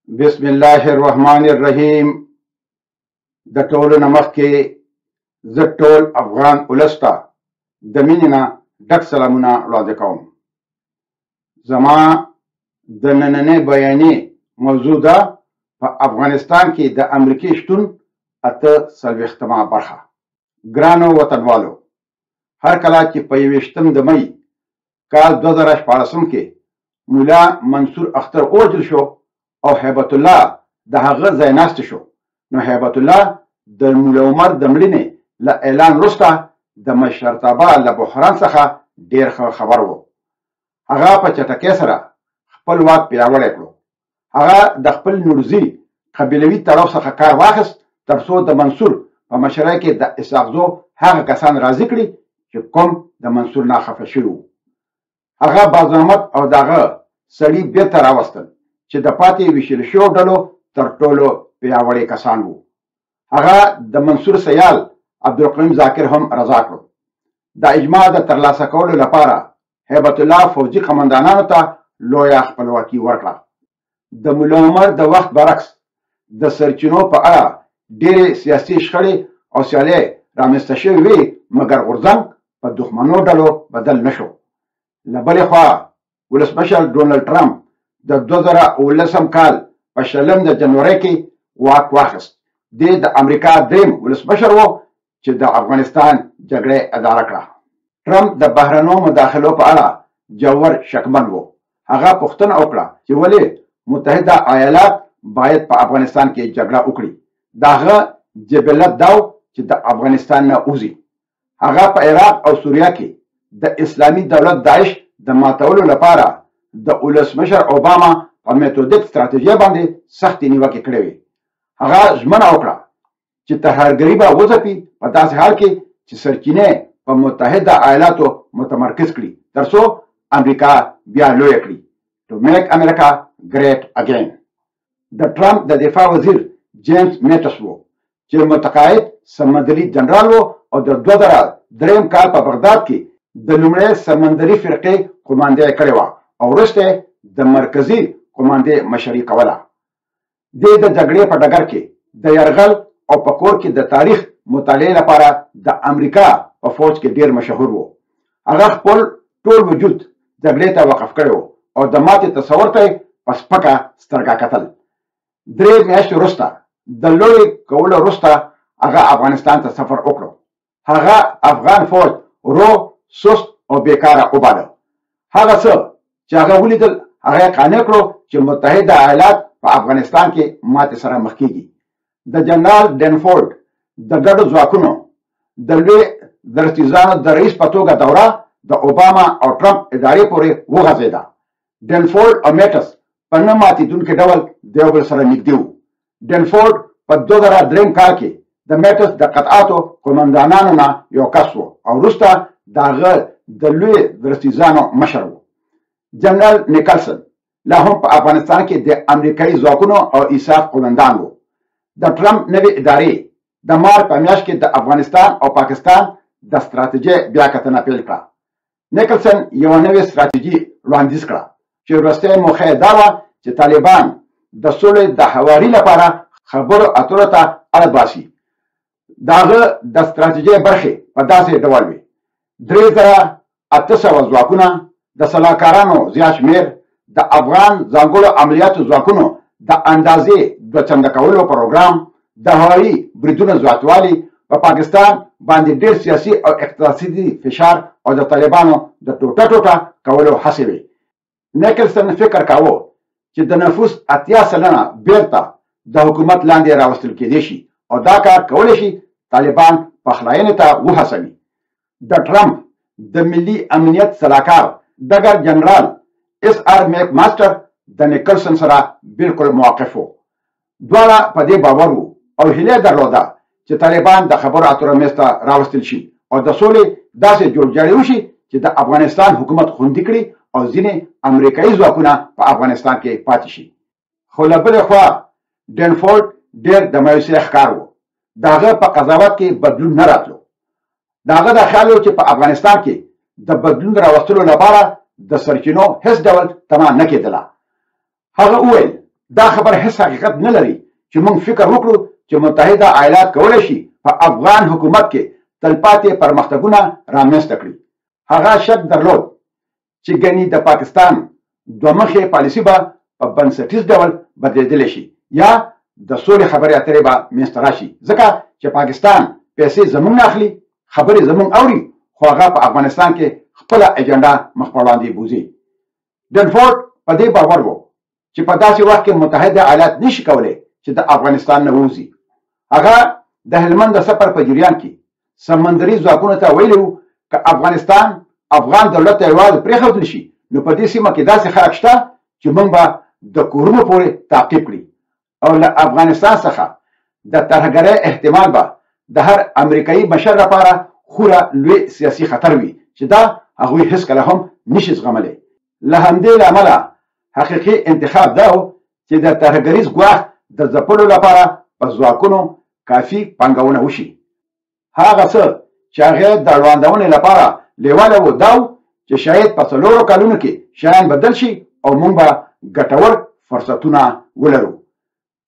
بسم الله الرحمن الرحیم. د ټولو نه مخکې زه ټول افغان ولس ته د مینې نه ډک سلامونه وړاندې کوم. زما د نننۍ بیانیې موضوع ده په افغانستان کې د امریکې شتون 48مه برخه. ګرانو وطنوالو، هر کله چې په 21 د مئی کال 2016 کې ملا منصور اختر ووژل شو او هیبت الله د هغه ځایناستی شو، نو هیبت الله د ملا عمر د مړینې له اعلان وروسته د مشرتابه له بحران څخه ډېر ښه خبر و. هغه په چټکۍ سره خپل واک پیاوړی کړو. هغه د خپل نورزي قبیلوي تړاو څخه کار واخیست ترڅو د منصور په مشرۍ کې د اسحاقزو هغه کسان راضي کړي چې کوم د منصور نه خفه شوي وو. هغه باز محمد او د هغه سړي بیرته راوستل چې د پاتې ویشل شویو ډلو تر ټولو پیاوړي کسان وو. هغه د منصور سیال عبدالقیوم ذاکر هم رضا کړو. د اجماع د ترلاسه کولو لپاره هیبت الله فوجي قمندانانو ته لویه خپلواکي ورکړه. د ملا عمر د وخت برعکس د سرچینو په اړه ډېرې سیاسي شخړې او سیالۍ رامنځته شوې وې، مګر غورځنګ په دښمنو ډلو بدل نه شو. له بلې خوا ولسمشر ډونالډ ټرمپ د 2019 کال په 20 د جنورۍ کې واک واخیست. دی د امریکا دریم ولسمشر و چې د افغانستان جګړه اداره کړه. ټرمپ د بهرنیو مداخلو په اړه ژور شکمن و. هغه پوښتنه وکړه چې ولې متحده ایالات باید په افغانستان کې جګړه وکړي. د هغه جبلت دا و چې د افغانستان نه وځي. هغه په عراق او سوریه کې د اسلامي دولت داعش د ماتولو لپاره د ولسمشر اوباما په میتودیک ستراتیژۍ باندې سختې نیوکې کړې وې. هغه ژمنه وکړه چې ترهګري به وځپي، په داسې حال کې چې سرچینې په متحده ایالاتو متمرکز کړي ترڅو امریکا بیا لویه کړي. To make America great again. د ټرمپ د دفاع وزیر جیمز میټس و چې متقاعد سمندري جنرال و او د 2003 کال په بغداد کې د لومړۍ سمندري فرقې قومانده یې کړې وه او وروسته د مرکزي قوماندې مشري کوله. دی د جګړې په ډګر کې د یرغل او په کور کې د تاریخ مطالعې لپاره د امریکا په فوج کې ډېر مشهور و. هغه خپل ټول وجود جګړې ته وقف کړی و او د ماتې تصور ته یې په سپکه سترګه کتل. 3 میاشتې وروسته د لوړې کولو وروسته هغه افغانستان ته سفر وکړو. هغه افغان فوج ورو، سست او بیکاره وباله. هغه څه چې هغه ولیدل هغه یې قانع کړو چې متحده ایالات په افغانستان کې ماتې سره مخ کیږي. د جنرال ډنفورډ د ګډو ځواکونو د لوی درستیزانو د رئیس په توګه دوره د اوباما او ټرمپ ادارې پورې وغځېده. ډنفورډ او میټس په نه ماتېدونکي ډول د یو بل سره نږدې وو. ډنفورډ په 2003 کال کې د میټس د قطعاتو قومندانانو نه یو کس و او وروسته د هغه د لوی درستیزانو مشر و. جنرال نیکلسن لا هم په افغانستان کې د امریکایي ځواکونو او ایساف قومندان و. د ټرمپ نوې ادارې د مارچ په میاشت کې د افغانستان او پاکستان د ستراتیژۍ بیا کتنه پیل کړه. نیکلسن یوه نوې ستراتیژي وړاندیز کړه چې وروستۍ موخه یې دا وه چې طالبان د سولې د هواري لپاره خبرو اترو ته اړ باسي. د هغه د ستراتیژۍ برخې په داسې ډول وې: 3800 ځواکونه، د سلاکارانو زیات شمېر، د افغان ځانګړو عملیاتو ځواکونو د اندازې دوه چنده کولو پروګرام، د هوایي بریدونو زیاتوالی، په پاکستان باندې ډېر سیاسي او اقتصادي فشار او د طالبانو د ټوټه ټوټه کولو هڅې وې. نیکلسن فکر کاوه چې د نفوس 80% بیرته د حکومت لاندې راوستل کېدی شي او دا کار کولی شي طالبان پخلاینې ته وهڅوي. د ټرمپ د ملي امنیت سلاکار ډګر جنرال اس آر میک ماسټر د نیکلسن سره بالکل موقف و. دواړه په دې باور وو او هیله درلوده چې طالبان د خبرو اترو میز ته راوستل شي او د سولې داسې جوړجاړی وشي چې د افغانستان حکومت خوندي کړي او ځینې امریکایي ځواکونه په افغانستان کې پاتې شي. خو له بلې خوا ډنفورډ ډېر د مایوسۍ ښکار و. د هغه په قضاوت کې بدلون نه راتلو. د هغه دا خیال و چې په افغانستان کې د بدلون راوستلو لپاره د سرچینو هیڅ ډول تمه نه کېدله. هغه وویل دا خبره هیڅ حقیقت نه لري چې موږ فکر وکړو چې متحده ایالات کولی شي په افغان حکومت کې تلپاتې پرمختګونه رامنځته کړي. هغه شک درلود چې ګني د پاکستان دوه مخې پالیسي به په بنسټیز ډول بدلېدلی شي یا د سولې خبرې اترې به منځته راشي، ځکه چې پاکستان پیسې زموږ نه اخلي، خبرې زموږ اوري، خو هغه په افغانستان کې خپله ایجنډا مخ په وړاندې بوځي. ډنفورډ په دې باور و چې په داسې وخت کې متحده ایالات نشي کولی چې د افغانستان نه ووځي. هغه د هلمند د سفر په جریان کې سمندري ځواکونو ته ویلي وو که افغانستان افغان دولت ته یوازې پرېښودل شي نو په دې سیمه کې داسې خلک شته چې موږ به د کورونو پورې تعقیب کړي او له افغانستان څخه د ترهګرۍ احتمال به د هر امریکایي مشر لپاره خورا لوی سیاسي خطر وي چې دا هغوی هیڅکله هم نشي زغملی. له همدې لامله حقیقي انتخاب دا و چې د ترهګریز ګواښ د ځپلو لپاره په ځواکونو کافي پانګونه وشي. هغه څه چې هغې د وړاندونې لپاره لیواله و دا و چې شاید په 4 کلونو کې شیان بدل شي او موږ به ګټور فرصتونه ولرو.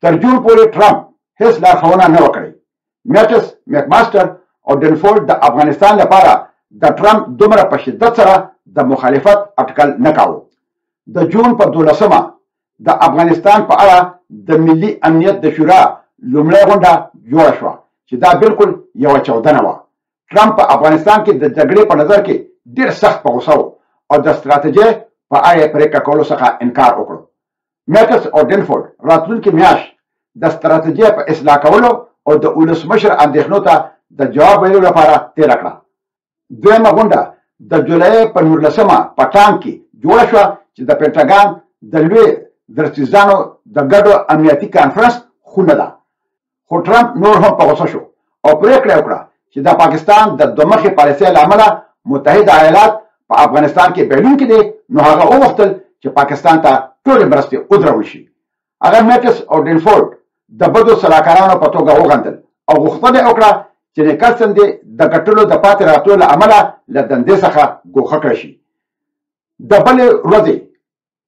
تر جون پورې ټرمپ هیڅ لارښوونه نه وه کړې. میټس، مکماسټر او ډنفورډ د افغانستان لپاره د ټرمپ دومره په شدت سره د مخالفت اټکل نه کاوه. د جون په 12مه د افغانستان په اړه د ملي امنیت د شورا لومړۍ غونډه جوړه شوه چې دا بالکل یوه چاودنه وه. ټرمپ په افغانستان کې د جګړې په نظر کې ډېر سخت په غوسه و او د ستراتیژۍ په اړه یې پرېکړه کولو څخه انکار وکړو. میټس او ډنفورډ راتلونکې میاشت د ستراتیژۍ په اصلاح کولو او د ولسمشر اندېښنو ته د جواب ویلو لپاره تېره کړه. دویمه غونډه د جولای په 19مه په ټانک کې جوړه شوه چې د پنټاګان د لوی درستیزانو د ګډو امنیتي کانفرنس خونه ده. خو ټرمپ نور هم په غوسه شو او پرېکړه یې وکړه چې د پاکستان د دوه مخې پالیسۍ له امله متحده ایالات په افغانستان کې بایلونکي دی، نو هغه وغوښتل چې پاکستان ته ټولې مرستې ودرول شي. هغه میټس او ډنفورډ د بدو سلاکارانو په توګه وغندل او غوښتنه یې وکړه چې نیکلسن دې د ګټلو د پاتې راتلو له امله له دندې څخه ګوښه کړی شي. د بلې ورځې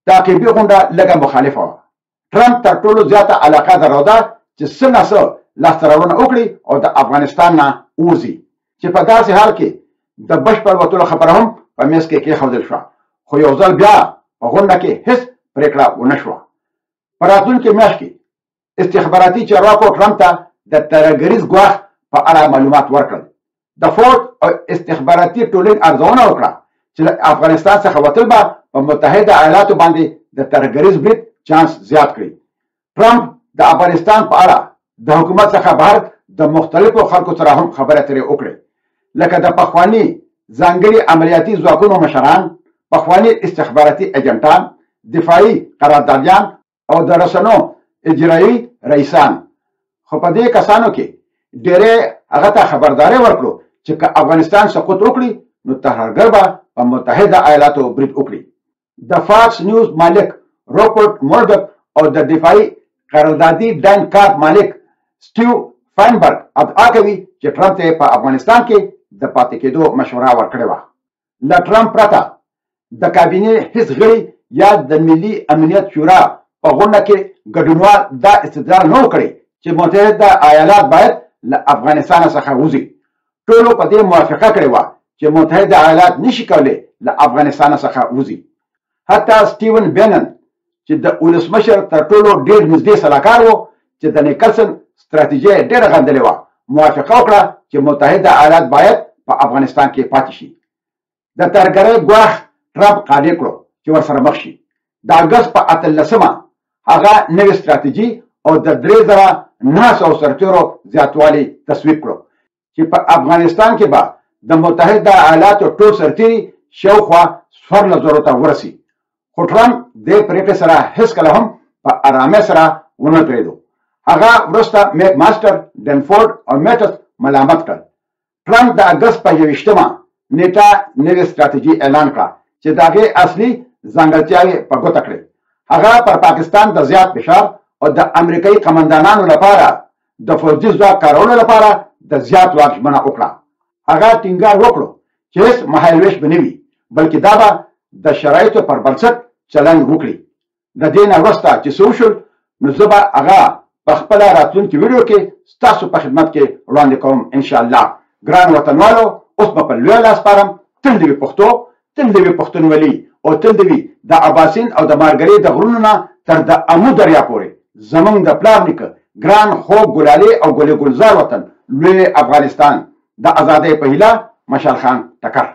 تعقیبي غونډه لږه مخالفه وه. ټرمپ تر ټولو زیاته علاقه درلوده چې څه نه څه لاسته راوړنه وکړي او د افغانستان نه ووځي، چې په داسې حال کې د بشپړ وتلو خبره هم په میز کې کېښودل شوه، خو یو ځل بیا په غونډه کې هیڅ پرېکړه ونه شوه. په راتلونکې میاشت کې استخباراتي چارواکو ټرمپ ته د ترهګریز ګواښ په اړه معلومات ورکړل. د فورډ او استخباراتي ټولنې ارزونه وکړه چې له افغانستان څخه وتل به په متحده ایالاتو باندې د ترهګریز برید چانس زیات کړي. ټرمپ د افغانستان په اړه د حکومت څخه بهر د مختلفو خلکو سره هم خبرې اترې وکړې، لکه د پخواني ځانګړي عملیاتي ځواکونو مشران، پخواني استخباراتي ایجنټان، دفاعي قراردادیان او د رسنو اجرایي رئیسان. خو په دې کسانو کې ډېری هغه ته خبرداری ورکړو چې که افغانستان سقوط وکړي نو ترهګر به په متحده ایالاتو برید وکړي. د فاکس نیوز مالک روپرټ مورډک او د دفاعي قراردادي ډین کارپ مالک سټیو فاینبرګ ادعا کوي چې ټرمپ ته په افغانستان کې د پاتې کېدو مشوره ورکړې وه. له ټرمپ پرته د کابینې هیڅ غړي یا د ملي امنیت شورا په غونډه کې ګډونوال دا استدلال نه و کړی چې متحده ایالات باید له افغانستان څخه وځي. ټولو په دې موافقه کړې وه چې متحده ایالات نشي کولی له افغانستان څخه وځي. حتی سټیون بینن چې د ولسمشر تر ټولو ډېر نږدې سلاکار و، چې د نیکلسن ستراتیژي یې ډېره غندلې وه، موافقه وکړه چې متحده ایالات باید په افغانستان کې پاتې شي. د ترهګرۍ ګواښ ټرمپ قانع کړو چې ورسره مخ شي. د اګست په 18مه هغه نوې ستراتیژي او د 3900 سرتېرو زیاتوالی تصویب کړو چې په افغانستان کې به د متحده ایالاتو ټول سرتېري شاوخوا 14,000 ته ورسي. خو ټرمپ دې پرېکړې سره هیڅکله هم په ارامۍ سره ونه درېدو. هغه وروسته میک ماسټر، ډنفورډ او میټس ملامت کړل. ټرمپ د اګست په 21مه نېټه نوې ستراتیژي اعلان کړه چې د هغې اصلي ځانګړتیاوې په ګوته کړې. هغه پر پاکستان د زیات فشار او د امریکایي قمندانانو لپاره د فوجي ځواک کارولو لپاره د زیات واک ژمنه وکړه. هغه ټینګار وکړو چې هیڅ مهالوېش به نه وي، بلکې دا به د شرایطو پر بنسټ چلند وکړي. د دې نه وروسته چې څه وشول، نو زه به هغه په خپله راتلونکې ویډیو کې ستاسو په خدمت کې وړاندې کوم ان شاء الله. ګران وطنوالو، اوس به په لوی لاس پارم، تل دې وي پښتو، تل دې وي پښتونولي، او تل دې وي د اباسین او د مارګرې د غرونو نه تر د امو دریا پورې زمونږ د پلار نیکه ګران خوږ ګلالې او ګلې ګلزار وطن لوی افغانستان د ازادۍ په هیله. مشال خان ټکر.